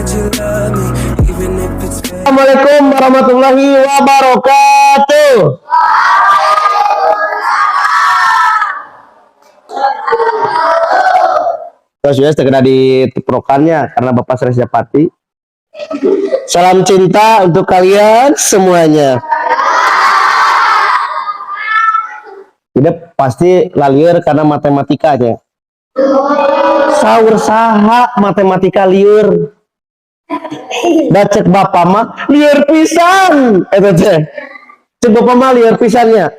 that you love me, even if it's fake. Assalamualaikum warahmatullahi wabarakatuh. Terus ya segera diteprokannya karena Bapak Sres Japati. Salam cinta untuk kalian semuanya. Tidak pasti lalieur karena matematikanya. Saur saha matematika lieur. Da cek bapak mah lieur pisan eta teh. Cek bapak mah lieur pisannya.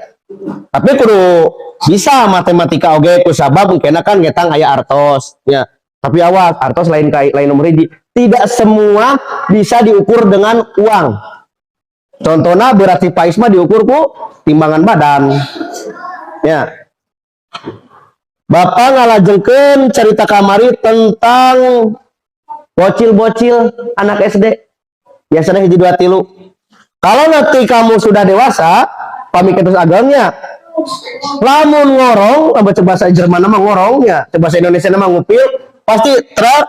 Tapi kudu bisa matematika oge ku sabab kena kan ngetang aya artos ya. Tapi awas artos lain lain nomor hiji. Tidak semua bisa diukur dengan uang. Contohnya berarti pais mah diukur ku timbangan badan. Ya. Bapak ngalajengkeun cerita kamari tentang bocil-bocil anak SD. Biasanya hiji dua tilu. Kalau nanti kamu sudah dewasa, pamit terus agengnya. Lamun ngorong, apa cek bahasa Jerman nama ngorongnya, cek bahasa Indonesia nama ngupil, pasti truk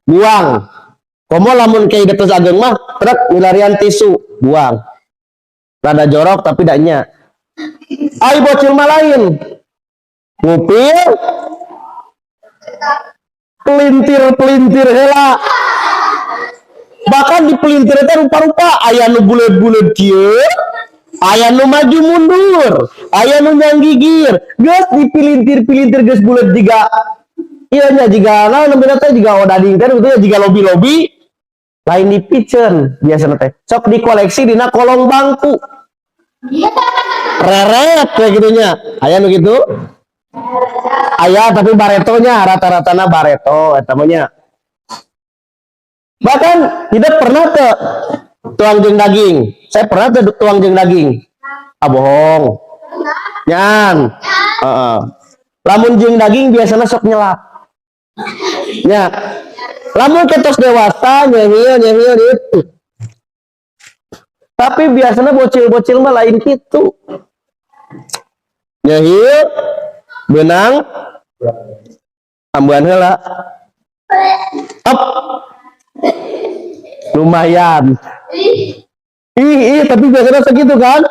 buang. Komo lamun kayak terus ageng mah truk milarian tisu buang. Rada jorok tapi daknya. Ai bocil mah lain. Ngupil pelintir-pelintir heula. Bahkan di pelintir teh rupa-rupa, aya nu buleud-buleud kieu, aya nu maju mundur, aya nu nyanggigir. Geus dipilintir-pilintir geus buleud jiga ieu nya, jiga naon namanya teh, jiga odading teh gitu ya, jiga lobi-lobi lain dipiceun biasana teh. Sok dikoleksi dina kolong bangku. Reret kayak gitunya. Aya nu kitu? Aya, tapi baretonya rata-ratana bareto eta mah nya. Bahkan tidak pernah ke tuang jeung daging. Saya pernah ke tuang jeung daging. Ah, bohong. Nyan. Heeh. Lamun jeung daging biasanya sok nyelap. Ya. Lamun ketos dewasa nyehil nyehil itu. Tapi biasanya bocil-bocil mah lain gitu. Nyehil beunang ambean heula. Up. Lumayan. Ih, ih, tapi biasanya segitu kan?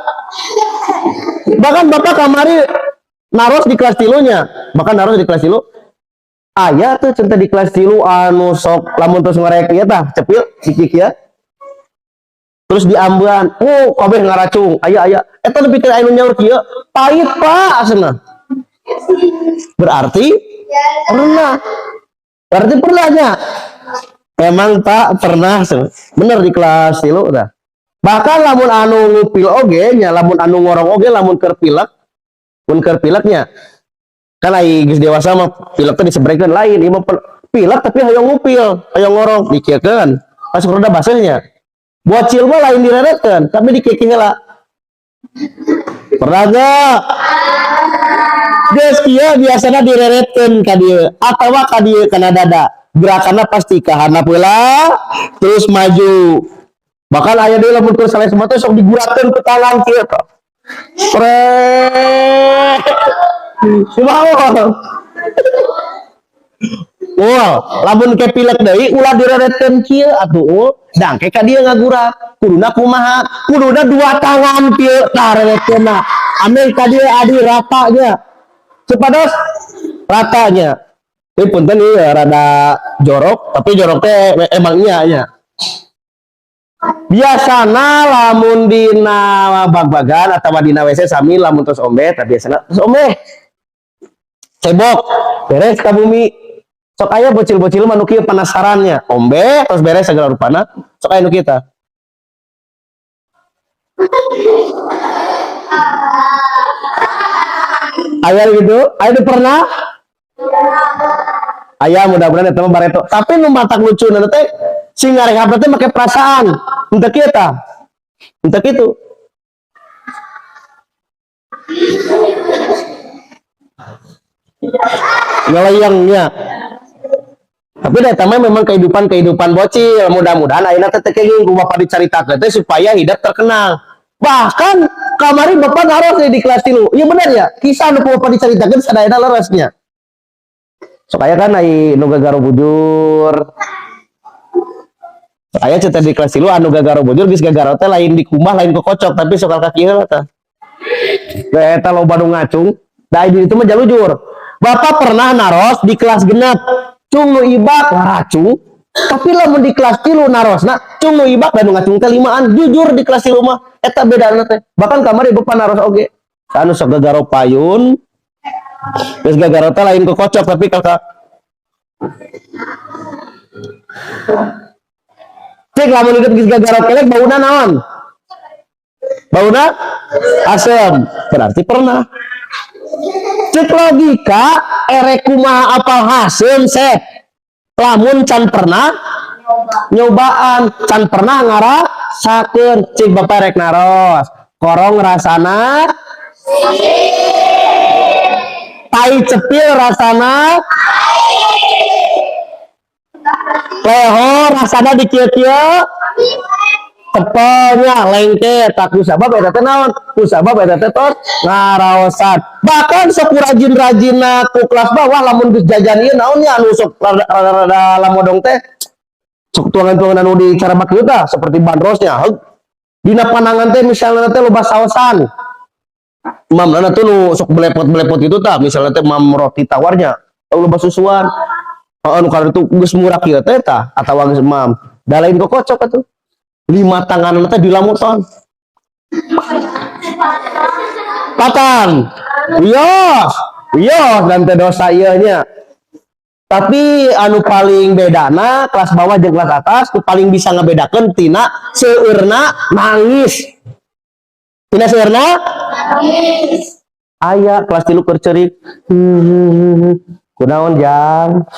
Bahkan bapak kamari naros di kelas tilunya. Bahkan naros di kelas tilu. Aya tuh cinta di kelas tilu anu sok lamun terus ngorek ieu tah cepil sikik ya. Terus diambean, oh kabeh ngaracung, aya aya. Eta nepi ka anu nyaur kieu, pahit Pak cenah. Berarti pernah. Berarti pernahnya. Emang Pak pernah bener di kelas tilu dah. Bahkan lamun anu ngupil oge nya, lamun anu ngorong oge, lamun keur pilek, mun keur pileknya kan ai geus dewasa mah pilek teh disebrekeun lain, ieu mah pilek tapi hoyong ngupil, hoyong ngorong dikieukeun. Pas rada baseuhnya. Bocil mah lain direretkeun, tapi dikikih heula. Pernah gak? Geus kieu biasana direretkeun ka dieu atawa ka dieu kana dada. Gerakanna pasti ka handap heula terus maju. Bahkan aya deui lamun keur sales mah teh sok digurakeun ke tangan kieu tah. Sret. Kumaha? Wah, lamun ke pilek deui ulah direretkeun kieu atuh ul. Dangke ka dieu ngagurak. Kuduna kumaha? Kuduna dua tangan kieu tah reretkeunna. Ameh ka dieu adi ratanya. Supados ratanya. Ini punten ieu rada jorok, tapi jorok teh emang iya nya. Biasana lamun dina bag-bagan atau dina WC sami lamun terus ombe, tapi biasana terus ombe. Cebok, beres ka bumi. Sok aya bocil-bocil mah nu kieu penasarannya. Ombe terus beres segala rupana, sok aya nu kieu tah. Aya gitu, aya nu pernah? Aya, mudah-mudahan eta mah bareto. Tapi nu matak lucu teh si ngarehab teh make perasaan. Henteu kieu tah. Henteu kitu. Ngelayangnya. Tapi da mah memang kehidupan-kehidupan bocil. Mudah-mudahan ayeuna teh teu kenging ku bapak dicaritakeun teh supaya hidup terkenal. Bahkan kamari bapak naros di kelas 3. Iya benar ya, kisah nu ku bapak dicaritakeun sadayana leresnya. Sok aya kan ai nu gagaru bujur. Aya cerita di kelas 3 anu gagaro bujur, geus gagaro teh lain dikumbah, lain kekocok, tapi sok kaki heula tah. Da eta loba nu ngacung, da di itu mah jalujur. Bapak pernah naros di kelas 6, cung nu ibak ngaracung, tapi lamun di kelas 3 narosna, cung nu ibak dan nu ngacung teh limaan, jujur di kelas 3 mah eta bedana teh. Bahkan kamari bapak naros oge. Anu sok gagaro payun, geus gagaro teh lain kekocok, tapi kakak. Cek lamun hidup geus gagaro kelek bauna naon? Bauna asem. Berarti pernah. Cek logika, erek kumaha apal haseum seh. Lamun can pernah nyobaan, can pernah ngarasakeun. Cik bapak rek naros. Korong rasana, tai cepil rasana, leho rasana dikieu-kieu, cepelnya lengket tak kusabab eta teh naon, kusabab eta teh tos ngaraosan. Bahkan sok rajin-rajinna ku kelas bawah, lamun geus jajan ieu naon nya, anu sok rada-rada lamodong teh, sok tuangan-tuangan anu di cara kieu tah, seperti bandrosnya. Heug, dina panangan teh misalnya teh loba saosan mam nana tuh nu sok belepot-belepot gitu tah, misalnya teh mam roti tawarnya loba susuan. Heeh, nu itu geus murah kieu teh tah atawa geus mam da lain kokocok atuh, lima tangan teh dilamutan patan wios wios dan teh dosa ieu nya. Tapi anu paling bedana kelas bawah jeung kelas atas tuh paling bisa ngebedakeun tina seueurna nangis, tina seueurna Nangis. Aya kelas 3 keur ceurik, "Kunaon, Jang?"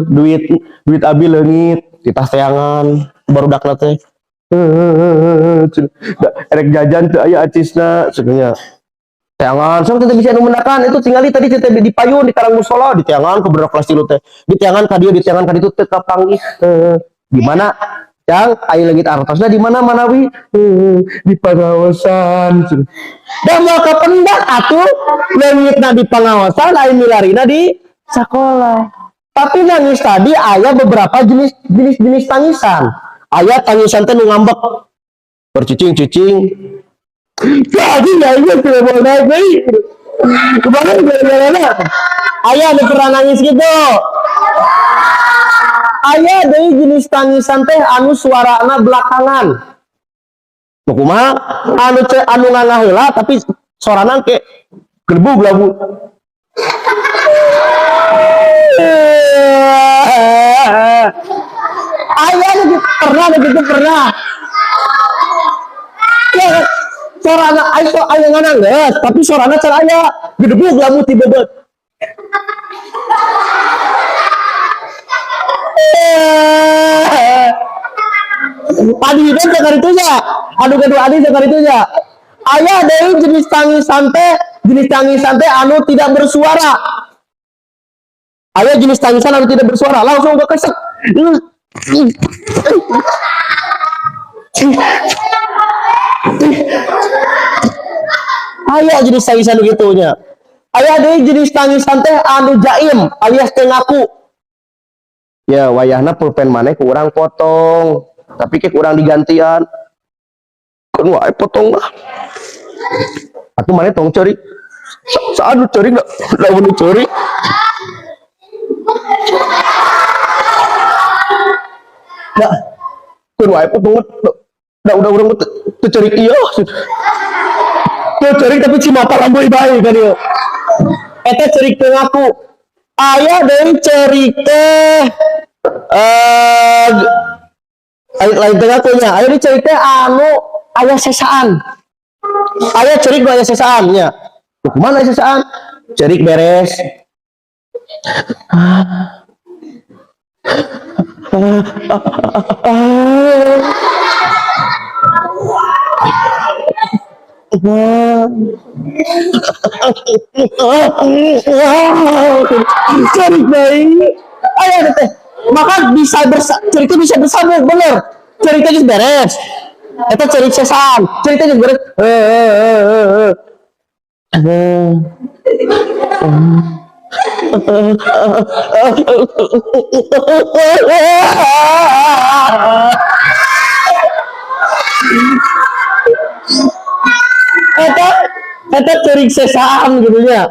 "Duit duit abi leungit di tas teangan barudak teh. Erek jajan teu aya acisna," cenah. Teangan sok teh bisa nu mendakan itu tinggali tadi teh di payun di karang musola, di teangan ku budak kelas 3 teh, di teangan ka dieu, di teangan ka ditu, teu kapanggih. "Di mana, Jang, aya leungit artosna di mana manawi?" "Di pangaosan." Da moal kapendak atuh leungitna di pangaosan, aya milarina di sekolah. Tapi nangis tadi aya beberapa jenis jenis jenis tangisan. Aya tangisan teh nu ngambek, bercicing-cicing. Jadi ya ini tidak mau naik deui. Kemana gara-gara aya nu pernah nangis gitu? Aya deui jenis tangisan teh anu suarana belakangan. Nu kumaha? Anu ce, anu ngangah heula tapi sorana ke gelbug labu. Aya nu gitu, pernah nu gitu pernah. Ya, sorana aya so aya ngananggeus tapi sorana can aya, gedebug labu ti beubeut. Adi hidup sakar itu nya, anu kedua adi sakar itu nya. Aya deui jenis tangisan teh, jenis tangisan teh anu tidak bersuara. Aya jenis tangisan anu tidak bersuara, langsung ke kesek. Aya jenis tangisan gitu nya. Aya deui jenis tangisan teh anu jaim alias teu ngaku. Ya wayahna pulpen maneh ku urang potong, tapi ke kurang digantian. Keun wae potong lah. Atuh maneh tong ceurik. Sa anu ceurik da lamun ceurik. Da keun wae potong, da udah urang teu ceurik ieu. Teu ceurik tapi cimata lamboy bae ka dieu. Eta ceurik teu ngaku. Aya deui ceurik teh lain teu ngaku nya. Aya deui ceurik teh anu aya sesaan. Aya ceurik nu aya sesaan nya. Nu kumaha aya sesaan? Ceurik beres. Ceurik deui. Aya teh. Maka bisa cerita bisa bersambung bener. Cerita geus beres. Eta ceurik sesaan. Cerita geus beres. Eh eh eh eh. Eta eta ceurik sesaan gitu nya.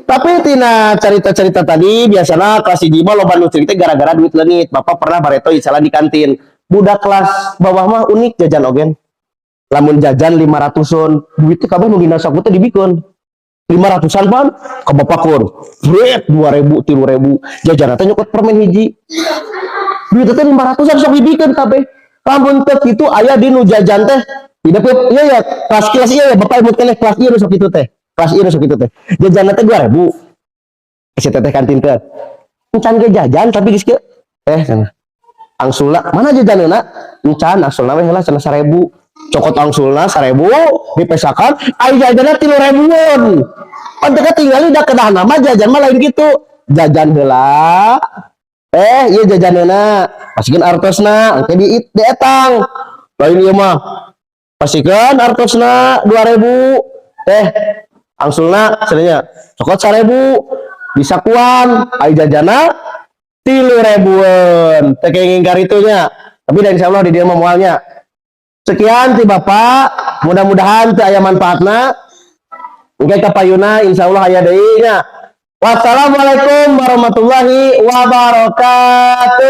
Tapi tina cerita-cerita tadi, biasanya kelas 1 mah loba nu cerita gara-gara duit leungit. Bapak pernah bareto salah di kantin. Budak kelas bawah mah unik jajan ogen. Lamun jajan 500-an, duitnya kabeh nu dina saku teh dibikeun. 500-an pan ke bapak kur. Bret 2000, 3000. Jajan teh nyokot permen hiji. Duit teh 500-an sok dibikeun kabeh. Lamun teu kitu aya di nu jajan teh tidak. Iya ya, kelas kelas iya ya, bapak ibu keneh kelas ieu nu sok kitu teh. Kelas ieu nu sok kitu teh. Jajan teh 2000. Si teteh kantin teh. Encan ge jajan, tapi geus kieu. Eh, cenah. Angsulna mana jajanna? Encan, angsulna we heula cenah 1000. Cokot angsulna 1000 dipesakan, ai jajanna 3000-an. Pan teu tinggali da kedahna mah jajan mah lain gitu. Jajan heula. Eh, iya jajanna. Pasikeun artosna, engke di etang. Lain ieu mah. Pasikeun artosna 2000. Eh, angsulna cenah, cokot 1000 disakuan, ai jajana 3000-an. Teu kenging karitunya. Tapi dan insya Allah di dieu mah moalnya. Sekian ti Bapak, mudah-mudahan teu aya manfaatna. Engke kapayuna insya Allah aya deui nya. Wassalamualaikum warahmatullahi wabarakatuh.